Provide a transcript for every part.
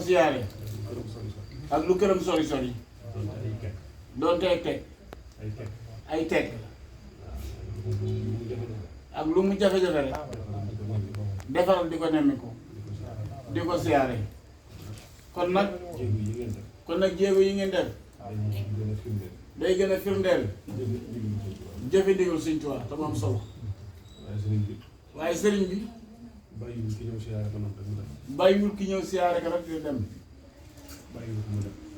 siyaare ak lu këram sori sori doonte ay teg ak lu mu jafe-jafe rek defaral di ko nemmiku di ko siyaare kon nag jéego yi ngeen def day gën a firndeel jëfe ndigal Sëñ Tuubaa te mu am solo waaye sëriñ bi bàyyiwul ki ñëw siyaare ka rek di dem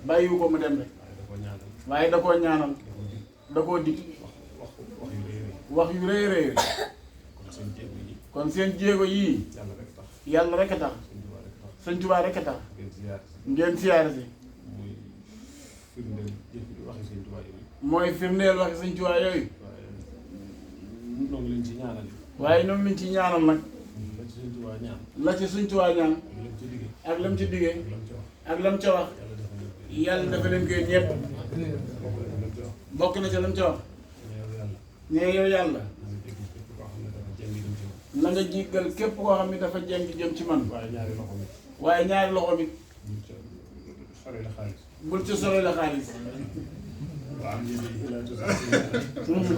bàyyiwu ko mu dem rek waaye da koo ñaanal da koo dig wax yu rëy rëy kon seen jéego yii yàlla rek a tax Sëñ Tuubaa rek a tax ngeen siyaare si mooy firndeel waxi Sëñ Tuubaa yooyu waaye ñoom liñ ci ñaanal nag la ci Sëñ Tuubaa ñaan ak lam ci diggee ak lam ca wax yàlla dafa leen koy ñëpp bokk na ca lam ca wax ne yow yàlla na nga jéggal képp koo xam ne dafa jëm jëm ci man waaye ñaari loxo bi bul ci sore la xaalis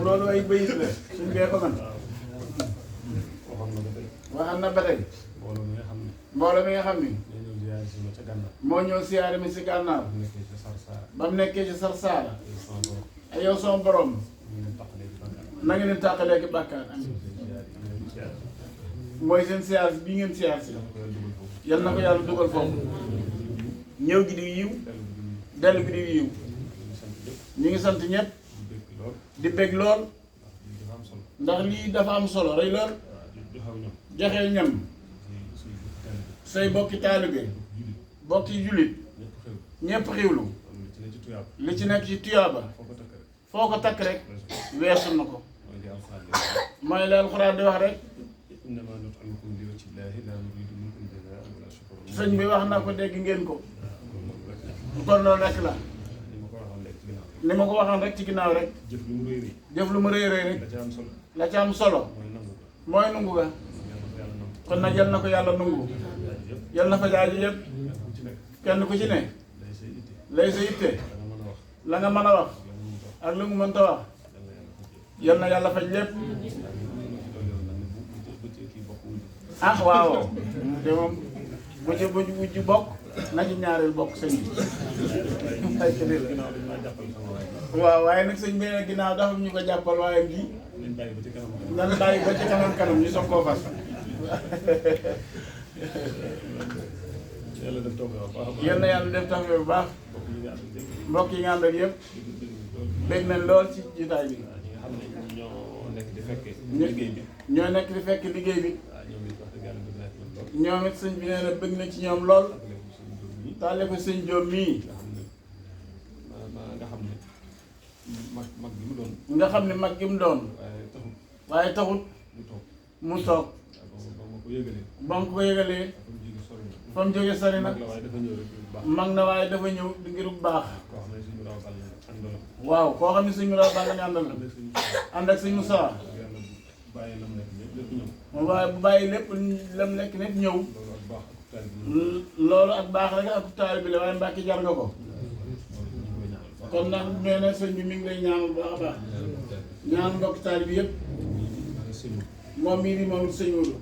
loolu ay bayit la suñ bee ko man waxam na ba tey mbooloo mi nga xam ni moo ñëw siyaare mi si gànnaar ba mu nekkee ci Sarsaara ay yow sama borom na ngeen di tàqalee ki bàkkaar mooy seen siyaar bi ngeen siyaar si yal na ko yàlla dugal foofu ñëw gi di yiw dellu gi di yiw ñu ngi sant ñëpp di bég lool ndax lii dafa am solo rëy lool joxe ñam say bokki taalibe bokki jullit ñépp xiwlu li ci nekk ci tuyaaba foo ko takk rek weesu na ko mooy la alxuraan di wax rek sëñ bi wax na ko dégg ngeen ko kon loolu rek la ni ma ko waxoon rek ci ginnaaw rek jëf lu mu rëy rëy rek la ca am solo mooy nungu ga kon nag yal na ko yàlla nungu yal na fa jaaju yëpp kenn ku ci ne lay sa yitte la nga mën a wax ak lu mu mënta wax yal na yàlla faj lépp ah waaw te moom bu ci bokk na ci ñaareel bokk sëñ bi waaw waaye nag sëñ bi ne ginnaaw dafa ñu ko jàppal waaye bii nan bàyyi ba ci kanam ñu soog koo fas yéen na yàlla def tax bu baax mbokk yi nga ànd ak yëpp bég nañ lool ci jotaay bi ñoo nekk di fekk liggéey bi ñoom it sëñ bi nee na bëgg na ci ñoom lool taale ko sëñ Jóob mii nga xam ne mag gi mu doon waaye taxut mu toog ba mu ko yëgalee fa mu jógee sori na mag na waaye dafa ñëw di ngir bu baax waaw koo xam ne sëñ Muraw Balla nga àndal ànd ak sëñ Musaa waaye bu bàyyi lépp lam nekk nit ñëw loolu ak baax rek ak taalibe bi la waaye Mbàkke jar nga ko kon nag nee na sëñ bi mi ngi lay ñaanal bu baax a baax ñaan mbokk taalibe bi yëpp moom mii di moom sëñ Modou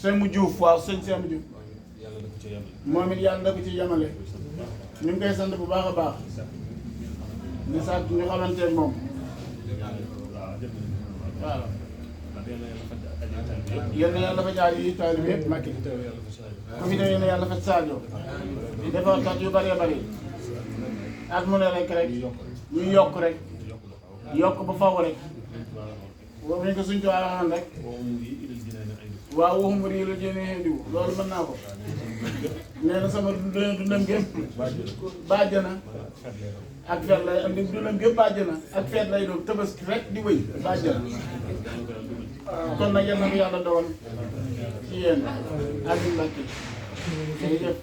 Semu Diouf waaw sëñ Semu Diouf moom it yàlla da ko ci yamale ñu ngi koy sant bu baax a baax di sant ñu xamante moom waaw yéen na yàlla fa jaar yi taalibe yëpp Mbàkke ku fi ne yéen na yàlla fa saajo defar kat yu bëree bëri ak mu ne rek ñu yokk rek yokk ba faw rek boobu ñu ko suñ ci waxaan rek waaw waxumur yi la jénne diw loolu mën naa ko nee na sama dundam gépp bàjjana ak feet lay am dundam gépp bàjjana ak feet lay doon Tabaski rek di wëy bàjjana kon nag yal na ko yàlla dogal ci yéen ak yu Mbàkke jërëjëf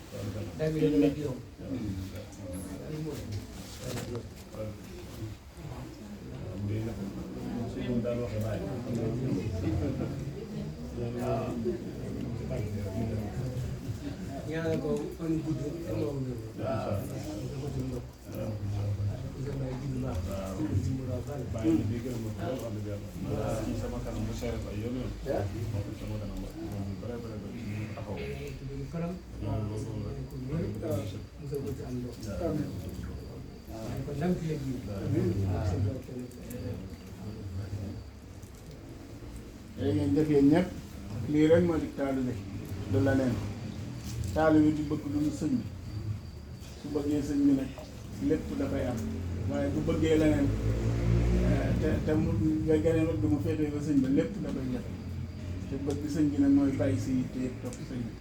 ñaanal ko fan gudd te mu am wér. waaw ko ci ndokk. bàyyi na di gërëm wax dëgg yàlla ci sama kanam bu seere ay yoon yoon sama kanam moom bare bare bare taxaw ko ndam ci léegi ngeen jëfee ñëpp lii rek moo di taalibe du la neen taalibe di bëgg lu ñu sëñ bi su bëggee sëñ bi nag lépp dafay am waaye bu bëggee leneen te mu nga geneen wet bi mu féetee ba sëñ ba lépp dafay jafe te bëgg sëñ bi nag mooy bàyyi si yitte yëpp topp sëñ bi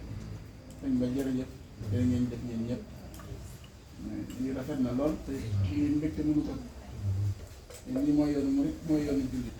sëñ ba jërëjëf jërë ngeen jëf ñeen ñëpp lii rafet na lool te lii mbégte mënu ko lii mooy yoonu murit mooy yoonu jullit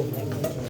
Inshallah.